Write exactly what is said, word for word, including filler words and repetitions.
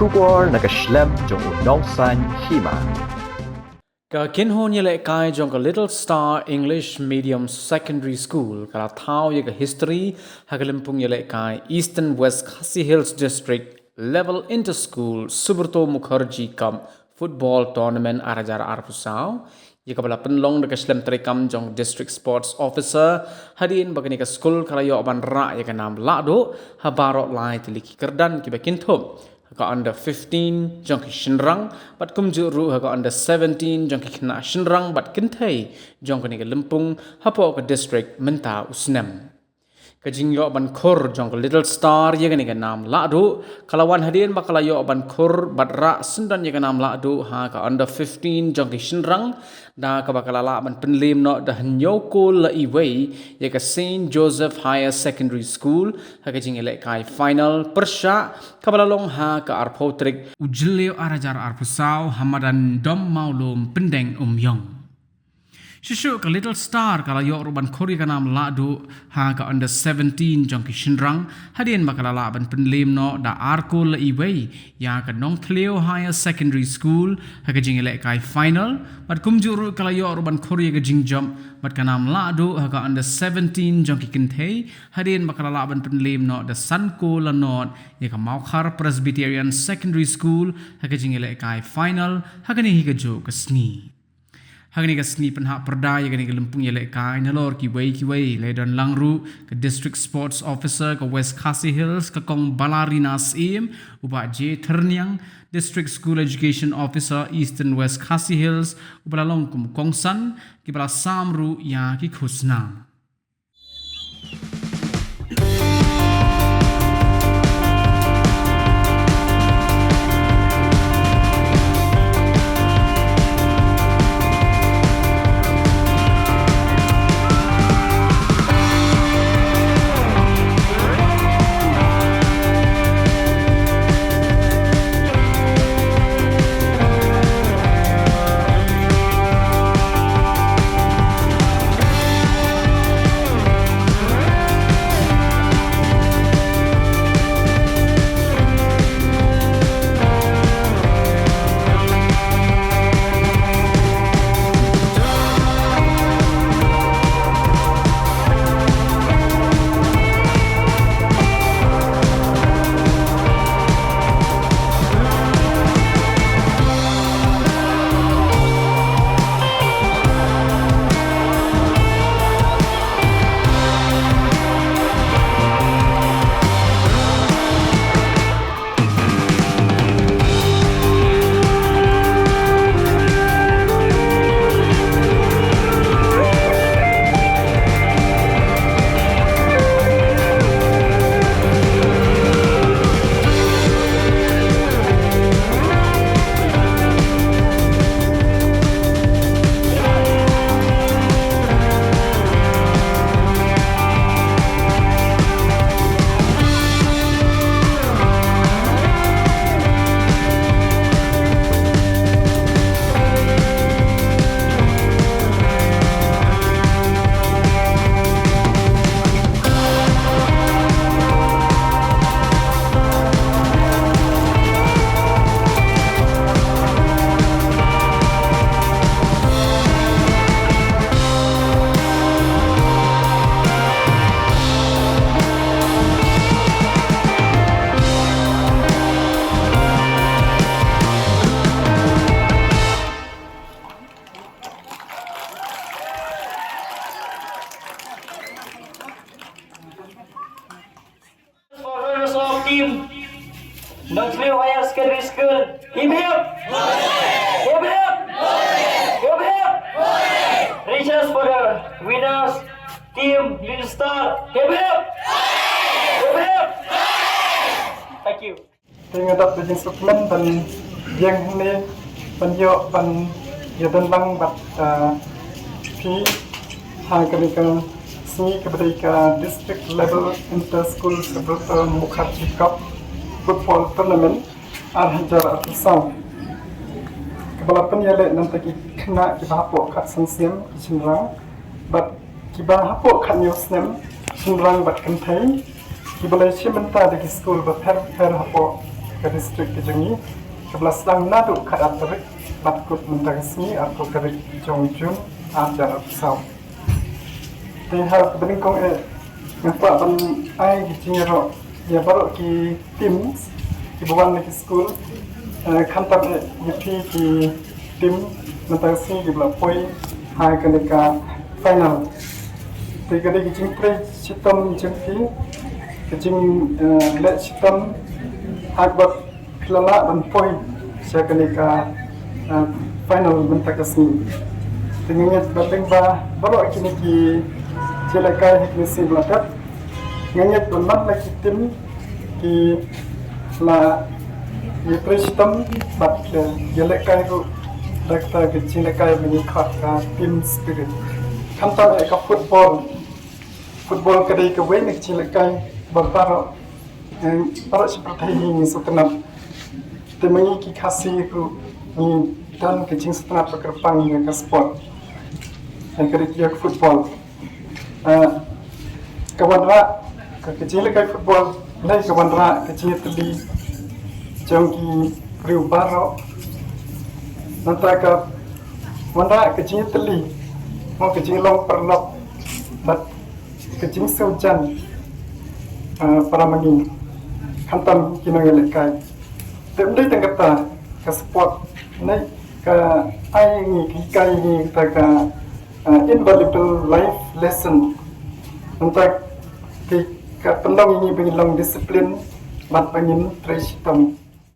Khubor na ka shlem jong u nongsaiñ hima. Ka kynhun ïalehkai jong ka Little Star English Medium Secondary School ka la thaw ïa ka history ha ka lympung ïalehkai Eastern West Khasi Hills District Level Inter-School Subrata Mukherjee Cup Football Tournament ar hajar arphew saw. Ïa kaba la pynlong da ka shlem treikam jong District Sports Officer, hadien ba kane ka skul ka la ïoh ban rah ïa ka nam lahduh ha baroh lai tylli ki kyrdan kiba kynthup ha ka under fifteen jong ki shynrang bad kumjuh ruh ha ka under seventeen jong ki khynnah shynrang bad kynthei jong kane ka lympung hapoh ka district mynta u snem. Ka jingïoh ban khur jong ka Little Star ïa kane ka nam lahduh ka la wan hadien ba ka la ïoh ban khur bad rah syndon ïa ka nam lahduh ha ka under fifteen jong ki shynrang, da kaba ka la lah ban pynliem noh da hynñiew kol la iwei ïa ka Saint Joseph Higher Secondary School ha ka jingïalehkai final pyrshah kaba la long ha ka arphew tarik u Jylliew ar hajar arphew saw ha madan Dom Mawlum, Pyndengumiong. Shuh shuh ka Little Star ka la ïoh ruh ban khur ïa ka nam lahduh ha ka under seventeen jong ki shynrang, hadien ba ka la lah ban pynliem noh da ar kol la iwei ïa ka Nongthliew Higher Secondary School ha ka jingïalehkai final, bad kumjuh ruh ka la ïoh ruh ban khur ïa ka jingjop bad ka nam lahduh ha ka under seventeen jong ki kynthei, hadien ba ka la lah ban pynliem noh da san kol la nod ïa ka Mawkhar Presbyterian Secondary School ha ka jingïalehkai final ha kane hi kajuh ka sngi. Ha kane ka sngi pynhap pyrda ïa kane ka lympung ïalehkai nalor kiwei kiwei la don lang ruh ka District Sports Officer ka West Khasi Hills, ka Kong Balarina Syiem, u Bah J Thyrniang, District School Education Officer Eastern West Khasi Hills, uba la long kum u kongsan, kiba la sam ruh ïa ki khusnam. For runners of team Nongthliew Higher Secondary School. Hip hip. Hip hip. Hip hip. Richards for the winners, team Little Star. Hip hip. Hip hip. Thank you. Te nga dap da jingsngewkmen ban ïeng hangne ban ïoh ban ïadon lang bad, ah, phi ha kane ka sngi kaba dei ka District Level Inter School Subrata Mukherjee Cup Football Tournament ar hajar arphew saw, kaba la pynïaleh na bynta ki khynnah kiba hapoh khatsan snem, ki shynrang, bad kiba hapoh khathynñiew snem, shynrang bad kynthei, kiba la shim bynta da ki skul bapher bapher hapoh ka district ka jong ngi, kaba la sdang naduh khatar tarik bad kut mynta ka sngi arphew tarik jong June arhajar arphew saw. Te ha kaba nyngkong eh nga kwah ban ai ka jingïaroh ïa baroh ki teams kiba wan na ki skul, eh, khamtam eh ïa phi ki team mynta ka sngi kiba la poi ha kane ka final. Te ka dei ka jingtrei shitom jong phi, ka jing, eh, leh shitom ha kaba phi la lah ban poi sha kane ka, eh, final mynta ka sngi. Te nga ngeit ba lyngba baroh kine ki jingïalehkai ha kine ki sngi ba la dep, nga ngeit ba man la ki team ki la ïatrei shitom bad ki ïalehkai ruh da kata ka jinglehkai ba ngi khot ka team spirit. Khamtam eh ka football. Football ka dei kawei na ka jinglehkai ba baroh, eh, baroh shi pyrthei ngi sngewtynnat. Te ma ngi ki Khasi ruh ngi don ka jingsngewtynnat ba kyrpang ïa ka sport, eh, ka dei ïa ka football. Eh, ka wanrah ka, ka jinglehkai football, lei ka wanrah ka jingïatylli jong ki briew baroh. Nangta ka wanrah ka jingïatylli, mo, ka jinglong paralok bad ka jingsngewjan, eh, para ma ngi, khamtam ki nongïalehkai. Te ym dei tang kata, ka sport ne ka ai ngi, ka hikai ngi kata ka, eh, invaluable life lesson. Nangta ka, ka pynlong ïa ngi ba ngin long discipline bad ba ngin trei shitom.